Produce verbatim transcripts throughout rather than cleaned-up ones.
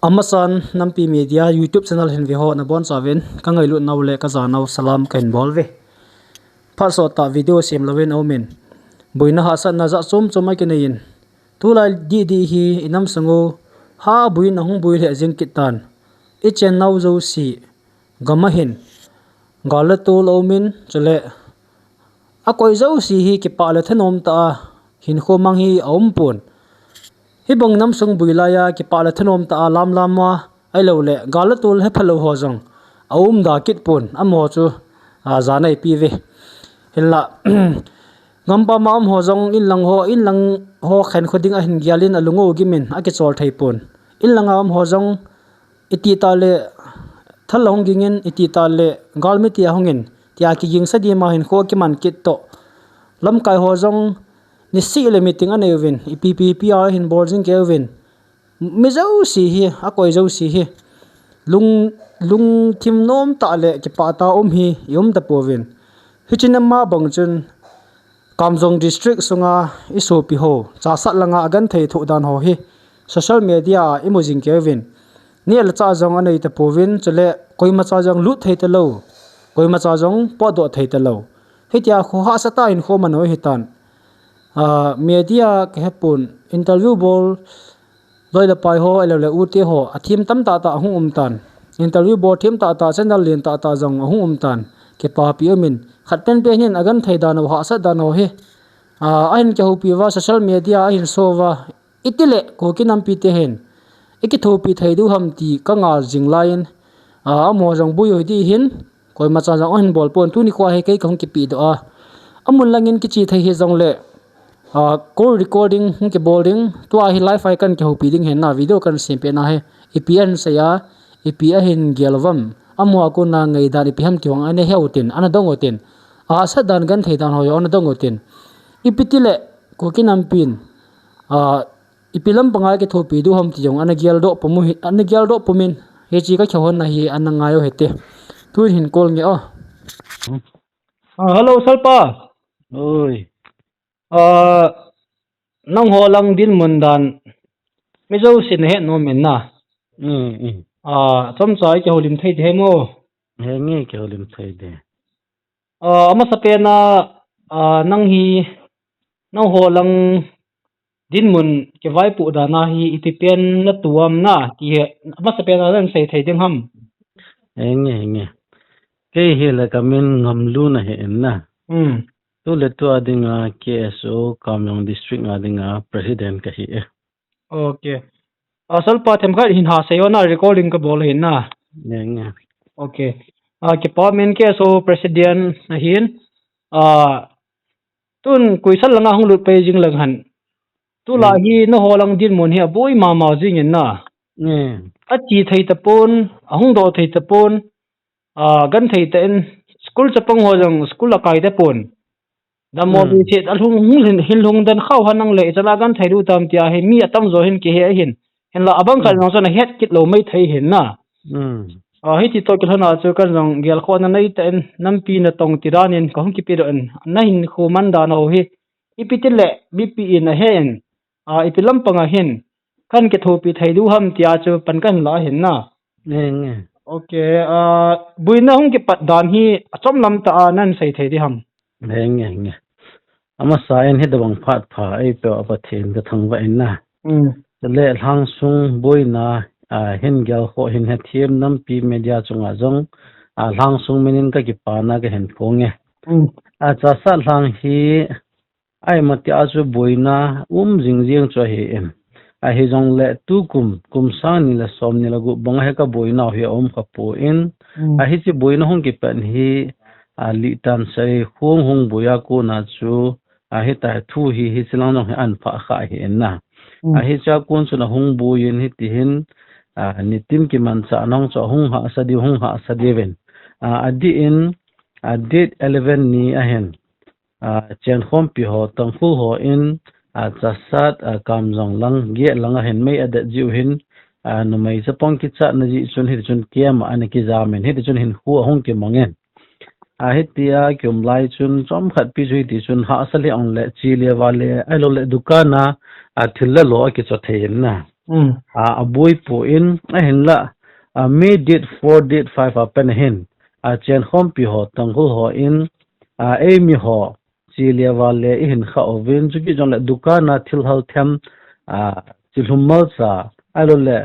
Amasan Nampi Media YouTube channel hin ve ho nabonchauvin ka ngailut nau le ka ja nau salam kahin bol uve. Phat sot tah video sem louvin aumin. Boina hahsatna jat chom chom akinei in. Tulai didi hi inam sung u ha buin ahung bui lheh jing kit tan. I chen nau jouse gam a hin gal le tol aumin, chule akoi jouse hi kipah le thanom tah a hinkho mang hi aum pon. Hibang nam sung bui lai a kipah le thanom tah a lam lam a, ahilou le gal le tol hepha lou ho jong aum da kit pon, amaho chu, a, ja nei pi uve. Hinla, gampa ma um ho jong inlang ho, inlang ho khen kho ding ahin gel in alung u gim in akichol thei pon. Inlang a um ho jong iti tah le thal ahung ging in, iti tah le gal miti ahung in, tia kiging sa di ma hinkho kiman kit toh. Lamkai ho jong nisih le meeting anei uvin, ipi pi pi a hin bol jing kei uvin. Mi jouse hi, akoi jouse hi lung, lungthim nom tah le kipah tah a um hi i um tapouvin. Hiche nam a bang chun Kamjong District sunga i sopi ho, Chassad langa agenthei thoh dan ho hi social media a i mu jing kei uvin. Neh le chah jong anei tapouvin, chule koima cha jong lut thei talou, koima cha jong potdoh thei talou. Hitia kho hahsa tah in kho man u ahitan. A, media kahe pon, interview bol loi le pai ho, ahilou le u te ho, athem tam tah tah ahung um tan. Interview bol them tah tah, channel len tah tah jong ahung um tan. Kipapi umin. Khat pen pen hin agenthei dan u, hahsat dan u hi, a, ahin kihoupi uva, social media a ahin show uva. Iti le Kuki nampi te hin i kithopi thei diu ham ti ka ngai jing lai in, a, amaho jong bui u hiti hin, koima cha jong ahin bol pon, tuni kho hi kei kahung kipedoh a. Amun lang in kiche thei hijong le, a, call recording hung kibol ding, tua hi live a kan kihoupi ding ahin na, video kan sem peh na hi, ipi ahin sei a, ipi ahin gel uvam, amaho a kona ngaidan ipi ham ti jong ana he u tin, ana dong u tin, ahahsat dan genthei dan ho jong ana dong u tin. Ipi ti le Kuki nampin, a, ipi lampang a kithopi diu ham ti jong ana geldoh pum u hi, ana geldoh pum in, hiche ka kihou hon na hi ana ngai u hite. Tun hin call nge o. Ah, hello, Salpa. Oi. Ah, nangho lang dinmun dan mi jousen ahet nom in na. Mm, mm. Ah, chomcha i kihoulim thei ding ham o? Henge, kihoulim thei ding. Ah, amasapen a, ah, nang hi, nangho lang dinmun kivaipoh dan a hi ipi pen na tuam na, ti hi amasapen a nan sei thei ding ham? Henge, henge. Kei hi le kamin Ngamlun ahi in na. Hmm. Tu le tu a dinga K S O Kamjong District a dinga President kahi e. Ok. A, Salpa, themkhat hin hasei o na, recording kabol ahin na. Nge, nge. Ok. A, kipa min K S O President ahin. A, tun koisan langa hung lut pai jing lang ham. Tulai hi nangho lang dinmun hi aboi mama jing in na. Nge. Ache thei tapon, ahung doh thei tapon. A, genthei tah in, school chapang ho jong school akai tapon. Dammo, hmm, bichet, alhung, hung hin, hin lhung den khau ha nang le, ichan a genthei diu tam tia hi, mi atamjo hin kihe ahin. Hinla abang khat, hmm, jong chun ahet kit lou maithei ahin na. Hmm. A, hiti toh kilhon a chu kan jong gelkhohna nei tah in, nampi natong ti dan in, kahung kipedoh in, nahinkho man dan u hi, ipi ti le, mipi in ahe in, a, ipi lampang a hin kan kithopi thei diu ham tia chu pan kahin la ahin na. Nge, nge. Ok, a, boina hung kipat dan hi achom lam tah a nan sei thei ding ham? Nge, nge, nge. Amasa in hitobang phat pha eipeh a Pathen kathangvah in na. Mm. Chule lhangsung boina, a, hin gelkhoh hin hethem nampi media chunga jong, a, lhangsung min in kakipana kahin phong e. Mm. A, Chassad lhang hi Ahi, matia chu boina um jing jeng chu ahi in. Ahi jongle tukum, kum sang ni le som ni le gup bang a hi ka boina u hi aum kha poi. Mm. Ahi chu boina hung kipat hi, a, Litan Saikho hung boi a kona chu, a, hitia thu hi, hiche lang jong hi ahin phah kha ahi in na. Mm. Ahi chu a kon chun ahung boi in hiti hin, a, nitin kimanchah nung chu ahung hahsa diu, hung hahsa diu vin. A, adih in, a, date eleven ni ahin. A, Chenkhompi ho, Tangkhul ho in, a, Chassad, a, Kamjong lang, Giet lang a hin mei adet jiu hin, a, numei chapang kichatna jeh chun hiti chun camp a ana kijam in, hiti chun hinkho ahung kimang in. A, hitia kium lai chun chomkhat pi chu hiti chun hahsa le ong le, chi le va le, ahilou le dukan a, a, thil le lo akicho thei in na. Hmm. A, aboi poi in, ahinla, a, May date four, date five a pen ahin, a, Chenkhompi ho, Tangkhul ho in, a, eimi ho, chi le va le ihin kha uvin, chuti jongle dukan a thil hal them, a, chi lhum malcha, ahilou le,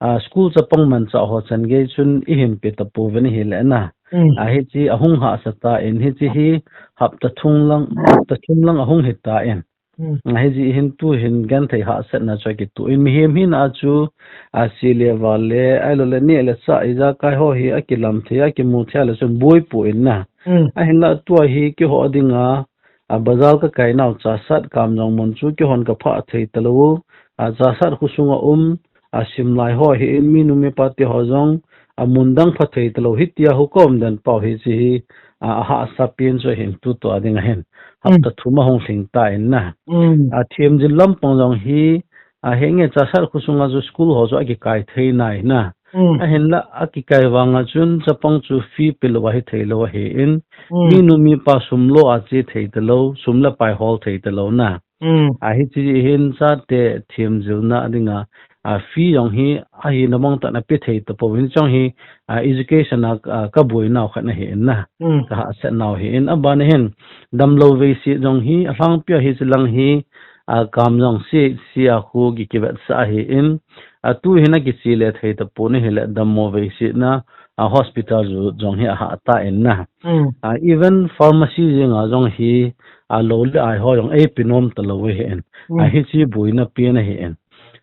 a, school chapang mancha ho chan gei chun ihin pe tapouvin ahile na. Hmm. A, hichi ahung hahsa tan, hichi hi hapta thum lang, hapta thum lang ahung hi tan. Hmm. A, hichi hin tu hin genthei hahsatna chu akitu in mihem hina chu, a, chi le va le, ahilou le neh le chah ijakai ho hi akilam thei, akimu thei le chun boi poi in na. Hmm. Ahinla tua hi keiho dinga, a, bazar kakai nau Chassad Kamjong mun chu keihon kaphah thei talou, a, Chassad khosunga um, a, simlai ho hi in minu mipa te ho jong, a, mun dang pha thei talou hitia hung kaum den pau hichi hi, a, ahahsa pen chu ahin tutua dinga hin. Hmm. Hapta thum ahung lhing tan na. Hmm. A, themjil lampang jong hi, a, henge Chassad khosunga chu school ho chu akikai thei nai na. Hmm. Ahinla akikai vanga chun chapang chu fee pelou ahi thei lou ahin. Hmm. Minu mipa sum lo a che thei talou, sum le pai hol thei talou na. Hmm. A, hichi hin chate themjilna dinga, a, fee jong hi ahina mong tah in ape thei tapouvin chong hi, a, education a, a, kaboi nau khat ahin na. Hmm. Kahahsat nau ahin. Aban a hin damlou vei se jong hi, alhangpia hichi lang hi, a, Kamjong C H C a khu kivetsah ahin, a, tu hin akiche le thei tapon ahile dammo vei se na, a, hospital chu jong hi ahah tan na. Hmm. A, even pharmacy jeng a jong hi, a, lou le ai ho jong eipe nom talou ahin. A, hmm, hichi boina pen ahin.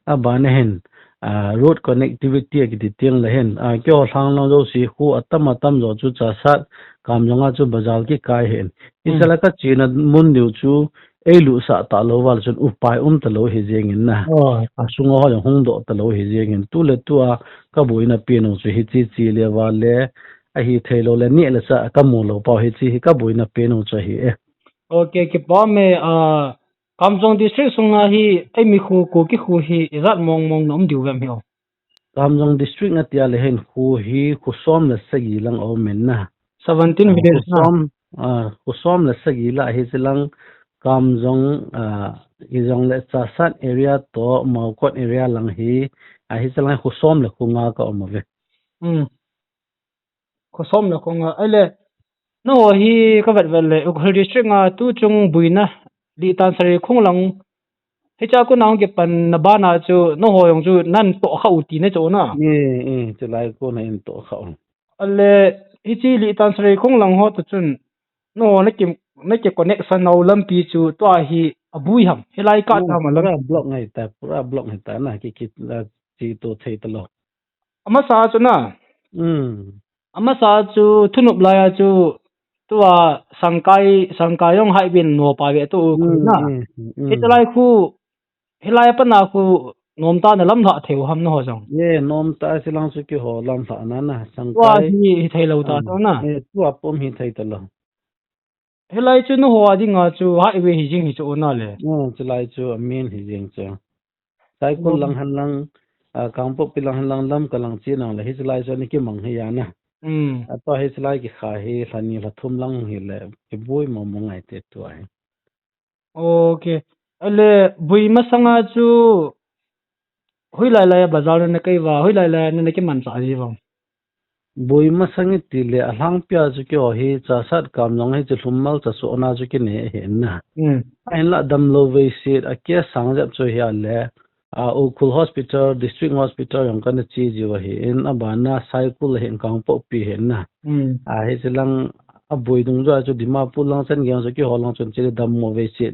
Aban a hin, a, road connectivity akiti teng le hin, a, keiho lhang lang jouse khu atam atam jo chu Chassad Kamjong a chu bazar kikai ahin. Hmm. Hiche la kachena mun diu chu eiluhsah talou val chun upai um talou hi jeng in na. Oh. A, sunga ho jong hung doh talou hi jeng in. Tu le tua kaboina pen u chu hichi chi le va le ahi thei lou le neh le chah kamu lou pau hichi hi kaboina pen u chu ahi e. Ok, kipah e, a, Kamjong district sunga hi eimi kho, Kuki kho hi ijat mong mong na um diu vem hi o. Kamjong district a tia le hin kho hi kho som le sagi lang aum in na. Seventeen, ah, village kho na. Som, ah, kho som le sagi lah hichi lang Kamjong, ah, ijong le Chassad area toh Maokot area lang hi, ah, hichi lang kho som le kho nga ka um uve. Hmm. Kho som le kho nga. Ahile, nangho hi kavet vet le, Ukhrul district a tu chung boina, Litan Sareikhong lang, hiche a kona hung kipan na bana chu, nangho jong chu nan toh kha u ti na chu na. Eh, eh, chulai kona in toh kha u. Ahile, hiche Litan Sareikhong lang ho toh chun, nangho na ki, na ki connection nau lampi chu, tua hi aboi ham, hilai kah, oh, tam a lam. Pura block ngai ta, pura block ngai ta na, ki, ki, la, chi to thei talou. Amasa chu na. Hmm. Amasa chu thunop lai a chu tua Sangkai, Sangkai jong highway nopa ve tu u khu na. Hmm, hmm, hmm. Hiche lai khu, hilai a pat na khu nomtah na lamlhah thei u ham nangho jong. Ye, nomtah a hilang chu keiho lamlhah na na, tua Sangkai. Hi, hithei lou ta, hmm, chu na. Eh, tua pum hithei talou. Hilai chu nangho a dinga chu highway hi jeng hi chu na le. Oh, chulai chu a main hi jeng chu. Saikul, oh, lang hen lang, a, Kangpokpi lang hen lang, Lamka lang che nang le, hiche lai chu ana kimang hi a na. Hmm. A tua hiche lai kikha hi, lha ni lha thum lang hi le, kiboi mong mong ngai te tua hi. Ok. Ahile, boi masanga chu, hoilai lai a bazar nana kai uva, hoilai lai nana kimanchah ji uvem? Boi masang iti le alhangpia chu keiho hi Chassad Kamjong hiche lhum malcha chu ona chu kinei ahi na. Hmm. Ahinla damlou vei se a case sang jep chu hi a le, a, Ukhrul Hospital, District Hospital jong kana che jiu ahin, abana Saikul ahin, Kangpokpi ahin na. Hmm. A, hiche lang aboi dungjui a chu Dimapur lang chan gei chu keiho lang chun che le dammo vei se.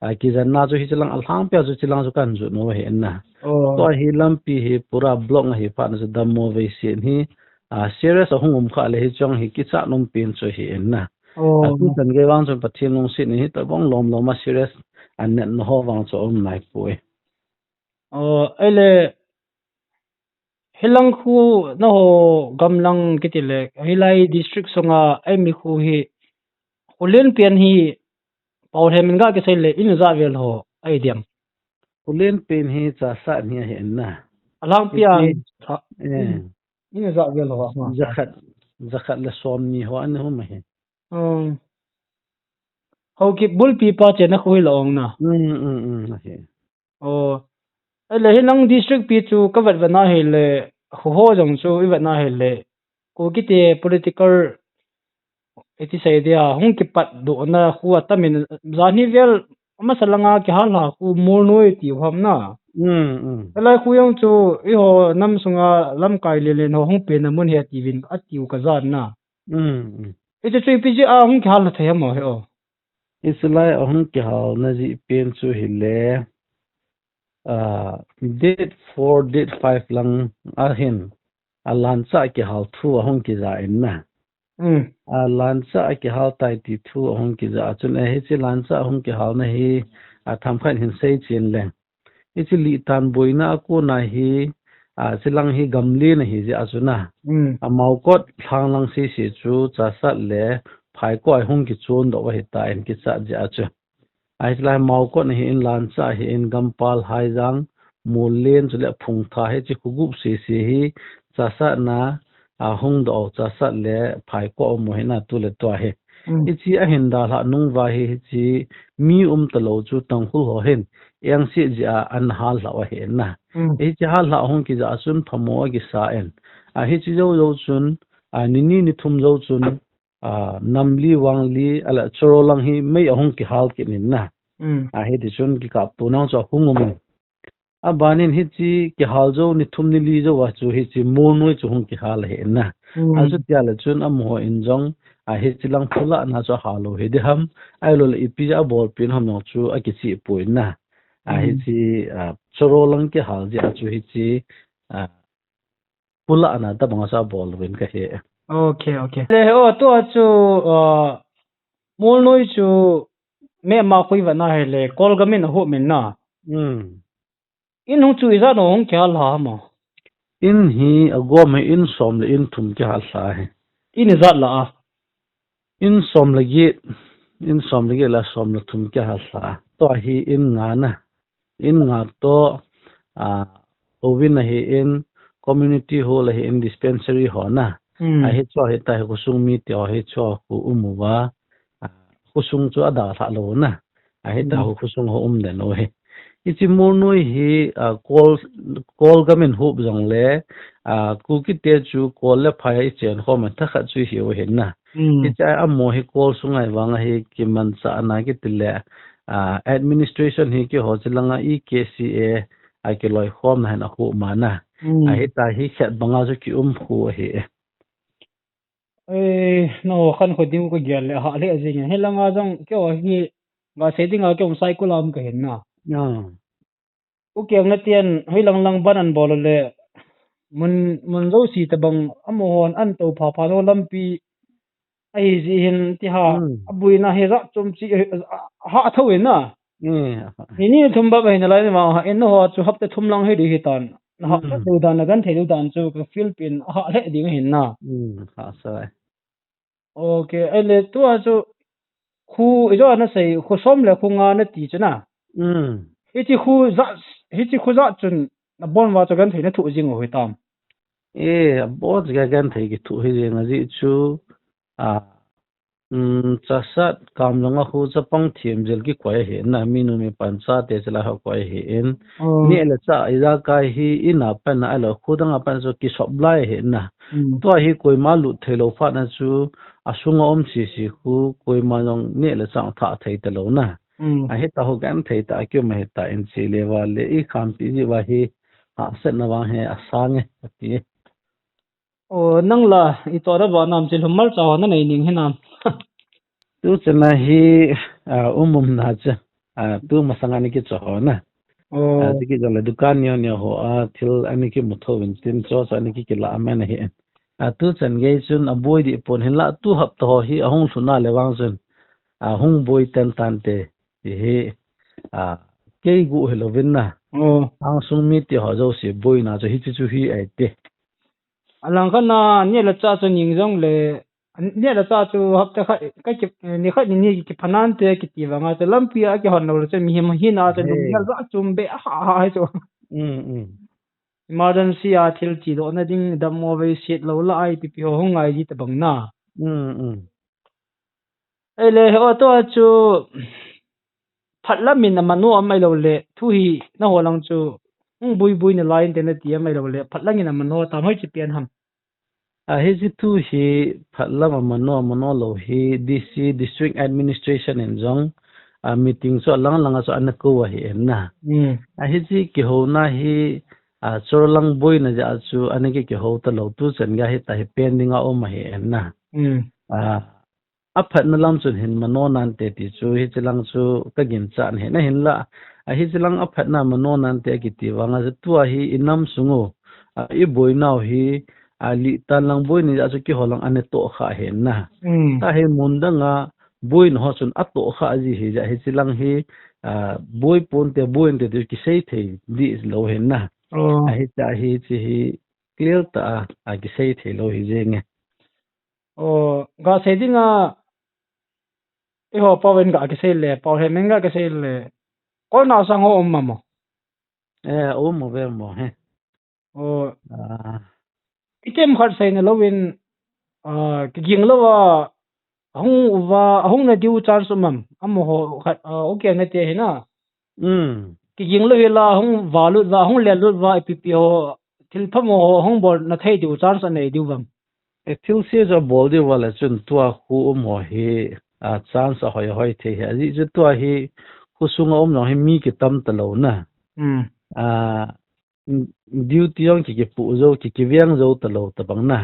A, kijenna chu hiche lang alhangpia chu hiche lang chu kana jot u ahin na. Oh. Tua hi lampi hi pura block ahi phat na chu dammo vei se hi. A, serious ahung um kha le hiche jong hi kichat nom pen chu ahi in na. Oh. A, tuchan gei vang chun Pathen lungset in hitobang lom lom a serious a natna ho vang chu aum nai poi. Oh, ahile, hilang khu nangho gam lang kiti le, hilai district sunga eimi khu hi, kho len pen hi, Paolhem in ga kisei le, ina ja vel ho, ahi diam. Kho len pen hi Chassad hi ahi in na. Alhangpia, hiche, a, eh, ina ja vel ho, a, ma. Jakhat, jakhat le somni ho ana um ahi. Um. Haokip bulpi pa chena khu hi la ong na. Um, um, um, ahi. Oh. Ahile hi nang district pi chu ka vet vet na hile, khu ho jong chu i vet na hile, Kuki te political, iti sei dia, hung kipat dohna khu atamin, jan hi vel, amasa langa kihal lha khu Molnoi ti u ham na. Hmm, hmm. Alai khu jong chu, eiho nam sunga lamkai lelen ho hung penna mun hi tiuvin atiu ka jan na. Hmm, hmm. Iti chu ipi jeh a hung kihal lha thei ham o hi o. Hiche lai a hung kihalna jeh pen chu hile, ah, date four, date five lang a hin, a lancha kihal thu ahung kija in na. Hmm. A lancha kihal tai ti thu ahung kija a chun, eh, hiche lancha ahung kihalna hi, a, themkhat hin seichen leng. Hiche lihtan boina a kona hi, a, hiche lang hi gamlen ahi jeh a chu na. Hmm. A Maokot lhang lang sese chu Chassad le Phaikot a hung kichon doh ahitan kichat jeh a chu. A, hiche lai Maokot ahin, lancha ahin, Gampal, Haijang, Mollen chule Phungtha hiche khu gup sese hi Chassad na, a, hung doh, Chassad le Phaikot a um u hi na tu le tua hi. Hmm. Hiche ahin dalhah nung uva hi, hiche mi um talou chu Tangkhul ho hin, engse jeh a an hal lhah u ahi na. Hmm. Hiche hal lhah hung kija a chun phamo akisa in. A, hiche jou jou chun, a, ni ni ni thum jou chun, a, nam li vang li, ahile Choro lang hi mei ahung kihal kit in na. Hmm. A, hiti chun kikapto nau chu ahung um in. Abanin hiche kihal jou, ni thum ni li jou a chu hiche Molnoi chu hung kihal ahi na. Hmm. A, chutia le chun amaho in jong, a, hiche lang phulahna chu ahal u hi ding ham, ahilou le ipi a bolpeh ham jong chu akicheh poi na. A, hmm, hiche, a, Choro lang kihal jeh a chu hiche, a, phulahna tabang a chu abol uvin kahe. Ok, ok. Le, o, tua chu, a, Molnoi chu map a khu i vet na hile, Kolgam in ahup in na. Hmm. In hung chu ijat a hung kihal lha ham o? In hi agom hi in som le in thum kihal lha hi. In ijat lah a? In som le get, in som le get le som le thum kihal lha. Tua hi in nga na. In nga toh, a, hovin ahin, community hall ahin, dispensary ho na. Hmm. A, hiche ho hita hi khosung mite ho hiche ho khu um uva, a, khosung chu adalhah lou na. A, hita, hmm, ho khosung ho um den u hi. Hiche Molnoi hi, a, Kol, Kolgam in hup jongle, a, Kuki te chu Kol le Phai a i chen khom a thakhat chu ihiu ahi na. Hmm. Hiche a amaho hi Kol sunga ahivang a hi kimanchahna kiti le, a, administration hi keiho chilanga E K C A a kiloikhomna hin ahup ma na. Hmm. A, hita hi khat banga chu kium khu ahi. Eh, nangho khankho ding u kagel le, ahah lheh jeng e. Hilanga jong keiho hi, gasei dinga keiho Saikul a um kahin na. Ah. U Keng na ten, hoilang lang ban an bol le, mun, mun jouse tabang, amahon an tou phapha lou lampi, ahi jeh hin ti ha, hmm, aboina hi jat chom chi, a, a, ahah thou in na. Hmm. Ni ni thum bep ahi nalai vang, ha, in nangho chu hapta thum lang hi ding hitan. Nahah, hmm, lheh lou dan, nagenthei lou dan chu ka feel pen, ahah lheh ding ahin na. Hmm, hahsa e. Ok, ahile tua chu khu, ijo nasei, khu som le khu nga nati chu na. Hmm. Hiche khu jat, hiche khu jat chun nabon uva chu genthei nathoh jing u hitam? E, abon chu genthei kithoh hi jeng ajeh chu, a, um, Chassad Kamjong a khu chapang themjil kikoi ahi na, minu mipa chate chulai ho koi ahin. Oh. Neh le chah ijakai hi in a pat na ahilou, khu dang a pat chu kisop lai ahi na. Hmm. Tua hi koima lut thei lou phat na chu, asunga um sese khu koima jong neh le chah thah thei talou na. Hmm. Ahita ho genthei tah a kium ahitan, chele uva le i khampi jeh uva hi hahsatna vang hi asang e, ati. O, nang la, itoh da ba nam, chilhum malcha ho nanei ning hinam? Tuchan a hi, a, um um na chu, a, tu masang a ana kicho ho na. O. A, ti kijongle dukan neo neo ho a, thil ana kimu thou vin tin, cho cho ana ki, kilah amen ahi. A, tuchan gei chun aboi deh pon, hinlah tu hapta ho hi ahung lhun a le vang chun, a, hung boi tan tante, ti hi, a, kei guh hilou vin na. O. Angsung mite ho jouse boina chu hiche chu hi ahi ti. Alangkhat na, neh le chah chu ning jongle, neh le chah chu hapta khat, ka ki, nikhat ni ni kipha nante kiti vang a chu lampi a kihon lou le chu mihem hina chu, he, lunggel jat chom beh a ha ha hi chu. Mm, mm. Emergency a thil chedohna ding, dammo vei set lou lah a ipi pi ho hung ngai ji tabang na. Mm, mm. Ahile, o, tua chu phat lam in aman u am ahilou le, thu hi nangho lang chu hung bui bui nalai inte nati ham, ahilou le phat lang in amano tam, hoiche pen ham? A, hiche thu hi phat lam amano, amano lou hi D C, District Administration in jong, a, meeting chu alang lang a chu ana kou ahi in na. Hmm. A, hiche kihouna hi, a, Chorlang boina jeh a chu ana ki, kihou talou, tuchan gei hi tua hi pending a um ahi in na. Hmm. A, aphatna lam chun hin mano nante ti chu hiche lang chu ka ginchat ahi na, hinlah, a, hiche lang aphatna mano nante akiti vang a chu tua hi i nam sung u, a, i boinau hi, a, Litan lang boina jeh a chu keiho lang ana tohkha ahi na. Hmm. Tua hi mun dang a boina ho chun atohkha ji ahi jeh a hiche lang hi, a, boi ponte, boi inte ti kisei thei dih lou ahi na. Oh. A, hiche a hiche hi clear tah a, a, kisei thei lou ahi jeng e. Oh, ga sei ding a, eiho pao in ga kisei le, pao he min ga kisei le, Kolnasang ho um mamo? Eh, um mo ve mo he. Oh. Ah. Item khat seina louvin, ah, kiging louva, ahung uva, ahung na diu chance um am? Amaho khat, ah, okay nate hi na. Hmm. Kiging lou hila, ahung valut uva, ahung lelut uva, ipi pi ho, thil phamo ho, ahung bolna thei diu chance anei diu vem? E, thilse chu abol diu va le chun tua khu um ho hi, a, chance ahoi, ahoi thei hi. Ajeh chu tua hi khu sunga um jong hi mi kitam talou na. Hmm. A, duty jong ki, kipu jou, ki, kiveng jou talou tabang na.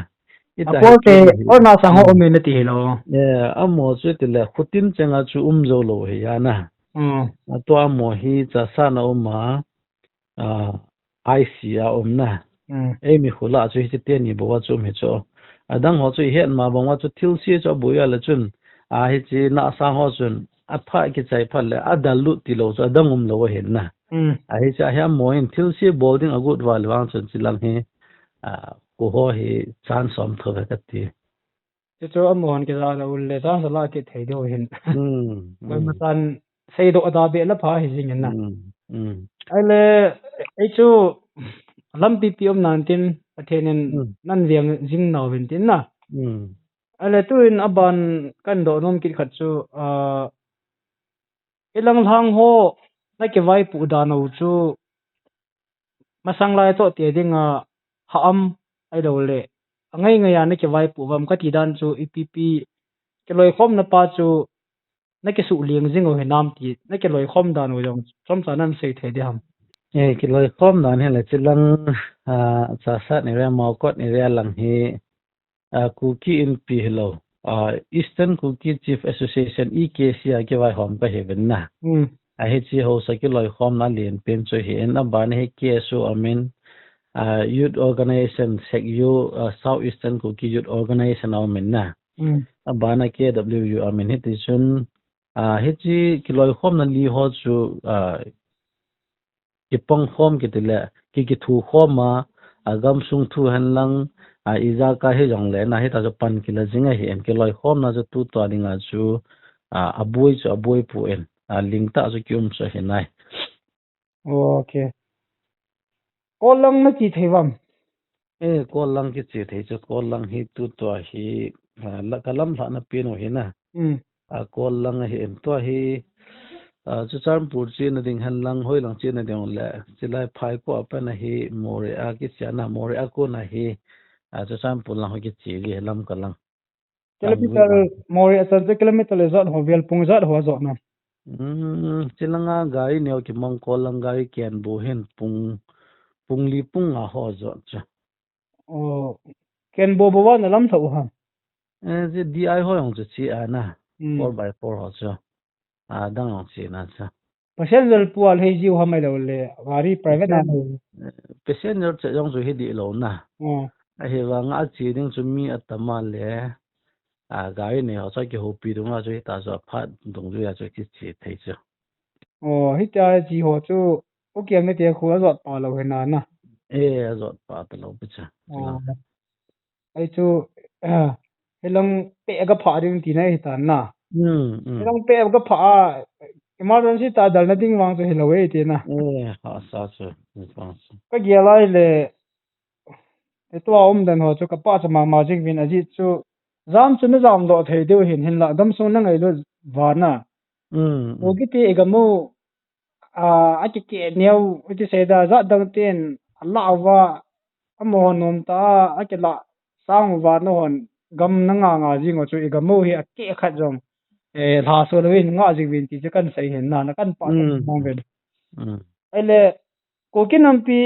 Ita hi Kolnasang ho um in nati hilou. E, amaho chu tile khutin chenga chu um jou lou hi a na. Hmm. A, tua amaho hi Chassad a um a, a, I C a um na. Hmm. Eimi khu lah chu hiche teni bou a chu um hi chu. Adang ho chu ihet ma bang uva chu thilse chu aboi a le chun, a, hiche Nahsang ho chun apha kichai phat le adal lut tilou chu adang um lou ahi na. Hmm. A, hiche a hi amaho hin thilse bol ding agot uva le vang chun hiche lang hi, a, khu ho hi chance um thou ve kati. Chuchu amahon kijah lou le, chance ala kit thei diu hin. Hmm, hmm. Koima chan seidoh ada beh la pha hi jing in na. Hmm, hmm. Ahile, ei chu lampi pi um nan tin, Pathen in Hmm. nan veng jing nau vin tin na. Hmm. Ahile, tuin aban kahin doh nom kit khat chu, ah, ilang lang ho, na kivaipoh dan u chu, masang lai toh te dinga ha am ahilou le, angai ngai a na kivaipoh uvam kati dan chu ipi pi kiloikhomna pa chu na kisuh liang jing u hinam ti, na kiloikhom dan u jong chomcha nan sei thei diham? E, kiloikhom dan hi le hiche lang, a, Chassad area, Mawkot area lang hi, a, Kuki Inpi hilou, a, Eastern Kuki Chief Association, E K C a kivaihom kahi uvin na. Hmm. A, hiche haosa kiloikhomna alen pen chu hi in, aban hi K S O a um in, a, Youth Organization, SEKYO, a, South Eastern Kuki Youth Organization a um in na. Hmm. Aban a K W U a um in hiti chun, a, hiche kiloikhomna li ho chu, a, kipangkhom kiti le, ki, kithukhom a, a, gamsung thu hen lang, a, ijakai hijong le na, hita chu pan kila jing ahi in, kiloikhomna chu tutua dinga chu, a, aboi chu aboi poi in, a, lingtah chu kium chu ahi nai. Okay. Kol lang na ti thei uvam? E, Kol lang kiche thei chu, Kol lang hi tutua hi, a, la, ka lamlhahna pen u hi na. Hmm. A, Kol lang ahi in tua hi, a, Churachandpur chena ding hen lang, hoilang chena ding le, chulai phai ko a pat na hi, Moreh a kiche na, Moreh a kona hi, a, Churachandpur lang ho kiche ji hi Lamka lang. Kilometer, Moreh a chan chu kilometer ijat ho, vel pung ijat ho ajot na? Hmm, chulanga gari neo kimang Kol lang gari kenbo hin pung, pung li pung nga ho ajot chu. Oh, kenbo bou a na lamlhah u ham? E, hiche D I ho jong chu che a na. Hmm. Four by four ho chu. Adang jong che na chu. Passenger pu a lhei jiu ham ahilou le, gari private na? Passenger, eh, passenger che jong chu hi dih lou na. Hmm. Ahivanga ache ding chu mi atam a le, a, gari nei ho chu kihoupi dunga chu hita chu aphat dungjuia chu kiche thei chu. Oh, hitia che ho chu, u kiang nate khu ajot pa lou hi na na. E, ajot pa talou pi chu. Oh. Ei chu, ah, hilang peh ga phah ding tina hitan na. Hmm, hmm. Hilang peh ga phah a, emergency tah dalna ding vang chu hilou e tina. E, hahsa chu, ni vang chu. Ka gel a le, e tua umdan ho chu ka pachat mama jing uvin ajeh chu, jam chu na jamdoh thei diu hin, hinlah gamsung na ngailut uva na. Hmm, hmm. Kukite igam u, a, akikeh neo, iti seida, jat dang ten, ala uva, amaho nom ta, akila, sang uva, nahon, gam nanga nga jing u chu, igam u hi, akeh khat jong, eh, lhaso louvin, nga jing uvin ti chu kan sei hin na, na kan pa Mm. mong ven. Mm. Ahile, Kuki nampi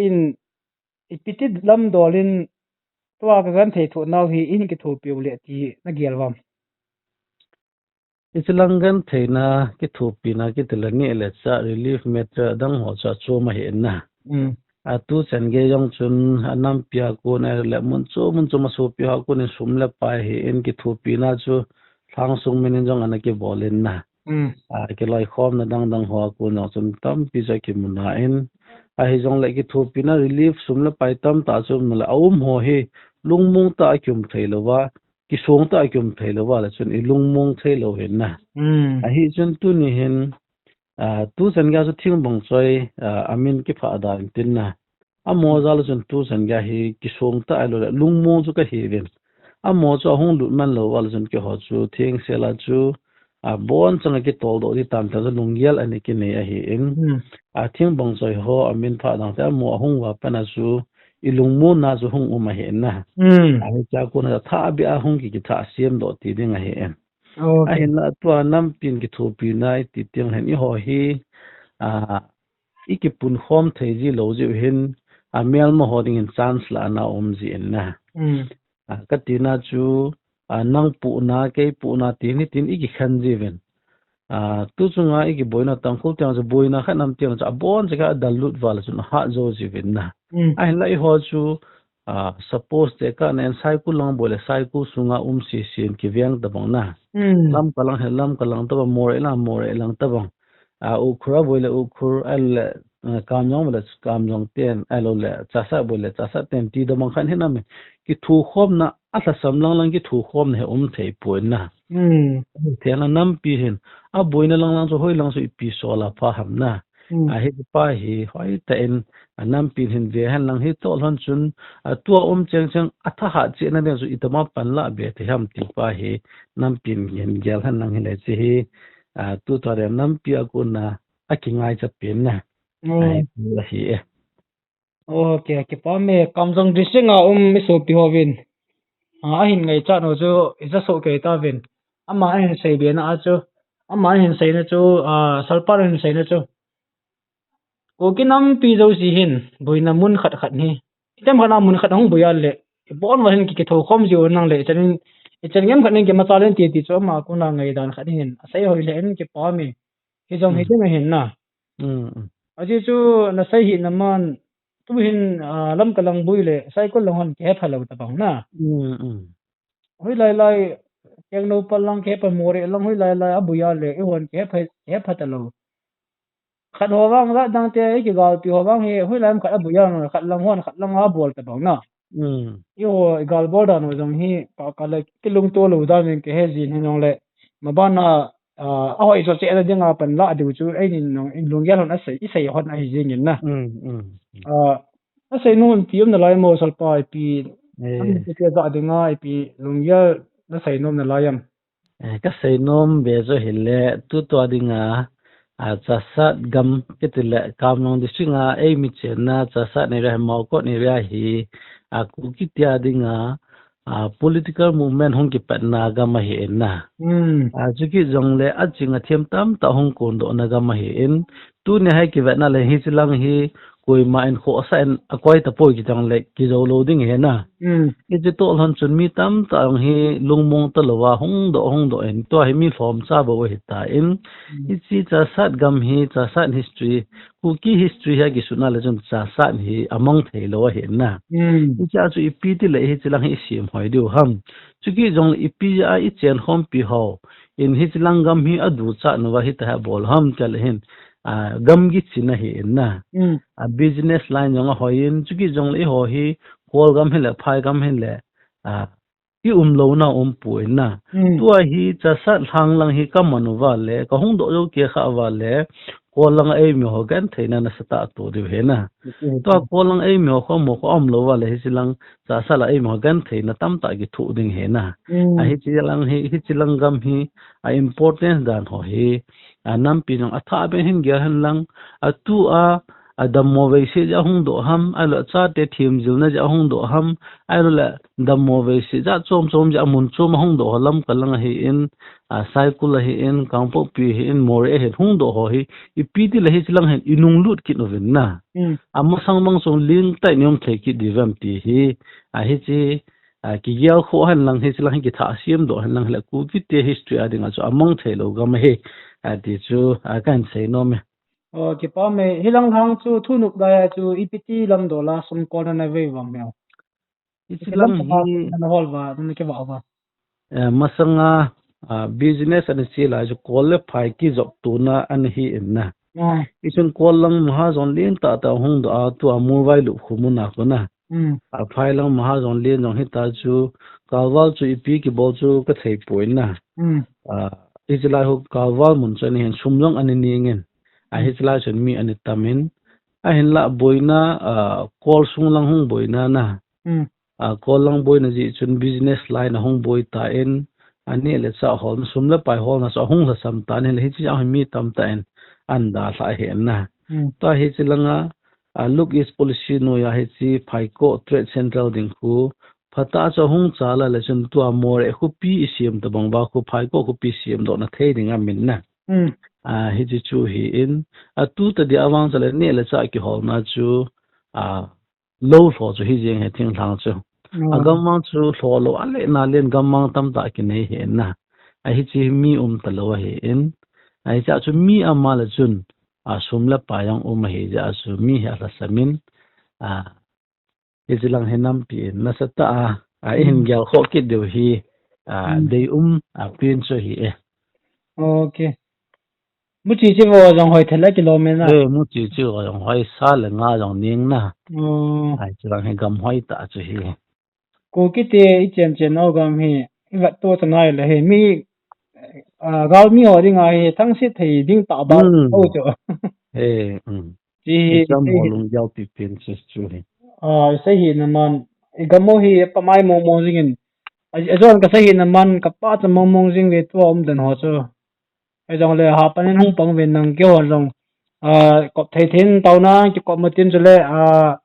in, ipi ti lam dol in, tua ka genthei thoh nau hi, in kithopi u le ti, na gel uvam. Hiche lang gentheina kithopina kiti le neh le chah relief matter adang ho chu achom ahi in na. Mm. Atu chan gei jong chun anampi a kon a le mun chom mun chom a sopi ho a kon in sum le pai hi in kithopina chu lhang sung min in jong ana kibol in na. Mm. A, kiloikhomna dang dang ho a kon jong chun tampi chu akimu na in. Ahi jong le kithopina relief sum le pai tamtah chu um na le a um ho hi lungmong tah a kium thei lou va, kisong tah a kium thei lou va le chun i lungmong thei lou hin na. Mm. Ahi chun tuni hin, a, tu chan gei chu Thingbang Choi, a, amin kiphah dan tin na. Amaho jal a chun tu chan gei hi kisong tah a lou le lungmong chu kahi uvin. Amaho chu ahung lut man lou va le chun keiho chu thengsel a chu, a, bon chang a kitol doh di tam ta chu lunggel ana kinei ahi in. Hmm. A, Thingbang Choi ho amin phah dan te amaho ahung va pan a chu i lungmonna chu hung um ahi in na. Hmm. Ahi cha kon a tha bia hung ki, kitha siam doh ti ding ahi in. Okay. Ahin la tua nampi in kithopina i ti teng hin eiho hi, a, i kipunkhom thei ji lou jiu hin, a, melma ho ding in chance la na um ji in na. Mm. A, ka tina chu, a, nang pohna, kei pohna ti ni tin i kikhen ji uvin. A, tu chunga i kiboina Tangkhul tiang chu boina khat nam tiang chu abon chu ka dal lut va le chun ahat jo ji uvin na. Mm. Ahin la eiho chu, a, suppose te ka nen Saikul lang boi le Saikul sunga um sisi in kiveng tabang na. Mm. Lamka lang hi Lamka lang tabang, Moreh lang Moreh lang tabang. A, Ukhrul a boi le Ukhrul, ahilou le, a, Kamjong boi le Kamjong ten, ahilou le Chassad boi le Chassad ten ti tabang khat hin amin. Kithokhomna, alhasam lang lang kithokhomna hi um thei poi na. Mm. Thei na nampi hin, aboina lang lang chu hoi lang chu ipi sol a pha ham na. Mm. A, hipa hi hoitah in, a, nampi in hin ve hen lang hi toh lhon chun, a, tua um cheng cheng a thahat cheh na ding chu itama pan la be thei ham ti pa hi nampi in hin gel hen lang hi le che hi, a, tu tua ding nampi a kon a, a kingaicha pen na. Mm. A, hi tu ahi e. Okay, kipa me, Kamjong district a um i sopi hovin. A, ahin ngaichat u chu i ja soh kei tauvin. Ama ahin sei be na a chu, ama ahin seina chu, a, Salpa in ahin seina chu. Kuki nampi jouse hin, boina mun khat khat hi. Item khat a mun khat hung boi a le, ibon uva hin ki, kithokhom jiu nang le, ichan in, ichan ngem khat in kimachal in ti ti chu ama kon a ngaidan khat hin, asei hoi le in kipa me. Hijong hi Mm. ding ahin na. Mm, mm. Ajeh chu nasei hi na man, tu hin, a, Lamka lang boi le, Saikul lang hon kihepha lou tabang na. Mm, mm. Hoilai lai, Tengnoupal lang kihepha, Moreh lang hoilai lai, aboi a le, eihon kihepha, kihepha talou. Khat ho vang, jat dang te, i kigalpi ho vang hi, hoilai ham khat aboi a, khat lang hon, khat lang abol tabang na. Mm. Eiho, i galbol dan u jong hi, ka, ka le, kilungto lou dan in kihe jin hi jong le, maban a, a, ahoi so che na ding a pan la diu chu, eini jong, in lunggel hon asei, i sei hon ahi jing in na. Mm, mm, mm. A, asei nom ipi um nalai mo Salpa ipi, Eh. an ti ke ja ding a ipi lunggel nasei nom nalai am. Eh, ka sei nom be chu hile, tu tua ding a, a, Chassad gam kiti le, Kamjong district a, eimi chenna, Chassad area, Mawkot area hi, a, Kuki te a ding a, a, political movement hung kipatna gam ahi in na. Hmm. A, chukit jong le, aching athem tamtah hung kondoh na gam ahi in, tuni a hi kivet na le hiche lang hi, koima in khohsah in akoi tapoi kiti le kijou lou ding ahi na. Mm. Hiche toh lhon chun mi tamtah jong hi lungmong talou a hung doh, hung doh in tua hi mi lhomcha bou ahi tan. Mm. Hiche Chassad gam hi, Chassad history, Kuki history hi akisut na le chun Chassad hi amang thei lou ahi na. Mm. Hiche a chu ipi ti le hiche lang hi isem hoi diu ham. Chukit jong le ipi a ichen khompi ho in hiche lang gam hi aduchat uva hitia hi abol ham ti le hin. A, gam kichina ahi in na. Mm. A, business line jong ahoi in, chukit jong le eiho hi, Kol gam hi le, Phai gam hi le, a, i um lou na um poi na. Mm. Tua hi Chassad lhang lang hi ka man uva le, ka hung doh jou kei kha uva le, Kol lang a eimi ho genthei na nasatah a to diu ahi na. Mm. Tua Kol lang a eimi ho khomo kho um lou uva le, hiche lang Chassad a eimi ho genthei na tamtah kithoh ding ahi na. Mm. A, hiche lang hi, hiche lang gam hi, a importance dan ho hi, a, nampi jong athah ben hin gel hen lang, atua, a, dammo veise jeh a hung doh ham, ahilou le achate themjilna jeh a hung doh ham, ahilou le dammo veise jat chom chom jeh a mun chom a hung doh ho Lamka lang ahin, a, Saikul ahin, Kangpokpi ahin, Moreh ahin hung doh ho hi, ipi ti le hiche lang hin inung lut kit uvin na. Mm. Amasang mang chun lentah in i um thei kit diu vem ti hi, a, hiche, a, kigel khoh hen lang, hiche lang hi kithah sem doh hen lang, hile Kuki te history a dinga chu amang thei lou gam ahi, a, ti chu, a, kahin sei nom e. O, kipa me, hilang lang chu thunop lai a chu ipi ti lam dola sum kol na na vei vang me. Hiche lang hi na hol va, na kivah va. Eh, masanga, ah, business ana che lai chu kol le phai kijop tona ana hi in na. Ah. Hichun kol lang mahajon lentah tah hung doh a, tua Muolvailup khu mun a khu na. Mm. A phai lang mahajon len jong hita chu, kalval chu ipi kibol chu ka thei poi na. Mm. Ah, hiche lai khu kalval mun chu ana hin sum jong ana ning in. A, mm, hiche lai chun mi ana tam in. Ahinlah boina, ah, kol sung lang hung boina na. Mm. A, kol lang boina jeh chun business line a hung boi tan, aneh le chah holna, sum le pai holna chu ahung lhasam tan, hile hiche a mi tamtah in ana dalha ahi na. Mm. Tua hiche langa, a, Look East Policy noiya hiche Phaikoh Trade Centre ding khu, phatah a chu ahung chal a le chun tua Moreh khopi i sem tabang uva khu Phaikoh khopi sem doh na thei ding amin na. Mm. A, hiche chu hi in, a, tu tadi a vang chu le neh le chah kiholna chu, a, lou lho chu hi jeng hi thinglhang chu. Mm. A gammang chu lho lou a le na len gammang tamtah kinei hi in na. A hiche mi um talou ahi in. A hiche a chu mi ama le chun, a, sum le pai jong um ahi jeh a chu mi hi alhasam in. A, hiche lang hi nampi in nasatah a, a, i hin, mm, gel khoh kit diu hi, a, mm, deium, a, pen chu ahi e. Ok. Muchi chi vo jong hoi thei le kilom e na. Eh, muchi chi vo jong hoi sa le nga jong ning na. Oh. Ai, chulang hi gam hoi tah chu hi. Kuki te i chen chen nau gam hi, i vet to ta nai le hi. Mi, ah, gal mi ho ding a hi, thangsit thei ding tah bou, hmm, o chu. Eh, um. Chi hi, i cham ho lunggel pi pen chu chu hi. Ah, i sei hi na man, i gam ho hi, pa mai mong mong jing in. A, a jon ka sei hi na man, ka pa cha mong mong jing ve tua um den ho chu. Hijongle hapan in hung pang uvin nang keiho jong, ah, kop thei thei in taona kikop mo tin chule, ah,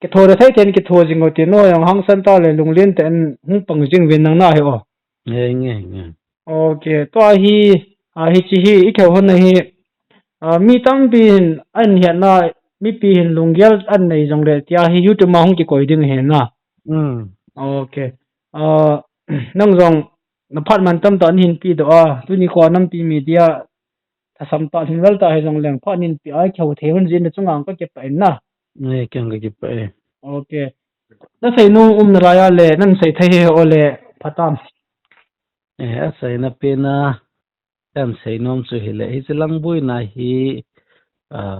kitho thei thei in kitho jing u tin, no jong hangsan tah le lunglen tah in hung pang jing uvin nang na hi o. Nge, nge, nge. Ok, tua hi, ah, hiche hi, i kihou hon na hi, ah, mi tampi hin, ahin het na, mipi hin lunggel ahin nei jongle, tia hi YouTube ma hung kikoi ding hi na. Mm. Ok. Ah, nang jong, na phat man tamtah nahin pedoh a, tuni kho a Nampi Media, thasam tah lhingdal tah hijongleng phat nahin pe a, kihou thei hon jeh in na chunga ka kipah in na. Nge, kei jong ka kipah e. Ok. Na sei nom um nalai a le, nan sei thei hi o le, phatam. Eh, a seina pen a, kan sei nom chu hile, hiche lang boina hi, ah,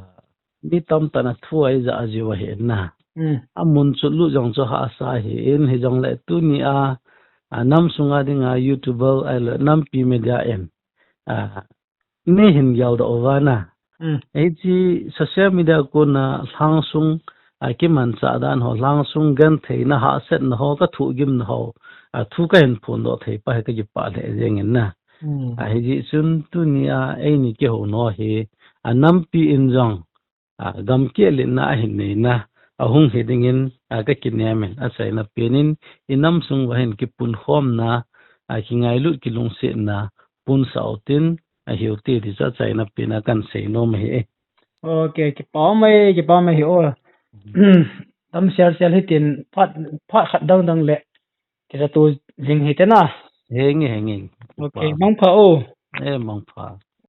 mi tamtah in athu aija jiu ahi na. Mm. Amun chotlut jong chu hahsa ahi in, hijongle tuni a, a, nam sunga dinga YouTuber ahile Nampi Media in, a, nei hin geldoh uva na. Mm. Hiche social media kona lhangsung, a, kimanchah dan ho, lhangsung gentheina, hahsatna ho, kathohgimna ho, a, thu kahin phondoh thei pa hi ka kipah lheh jeng in na. Mm. A, hijeh chun tuni a eini kihou nau hi, a, nampi in jong, a, gam kehletna ahin neina, ahung hi dingin, a, ka kinem in, achaina pen in, i nam sung uva hin kipunkhomna, a, kingailut kilungsetna, punsah u tin, ahiu te ti chu achaina pen a kan sei nom ahi e. Ok, kipa um e, kipa um e hi o. Tam sel sel hitin phat, phat khat dang dang le kijatu jing hite na. Henge, henge. Ok, mangpha o. Eh, mangpha.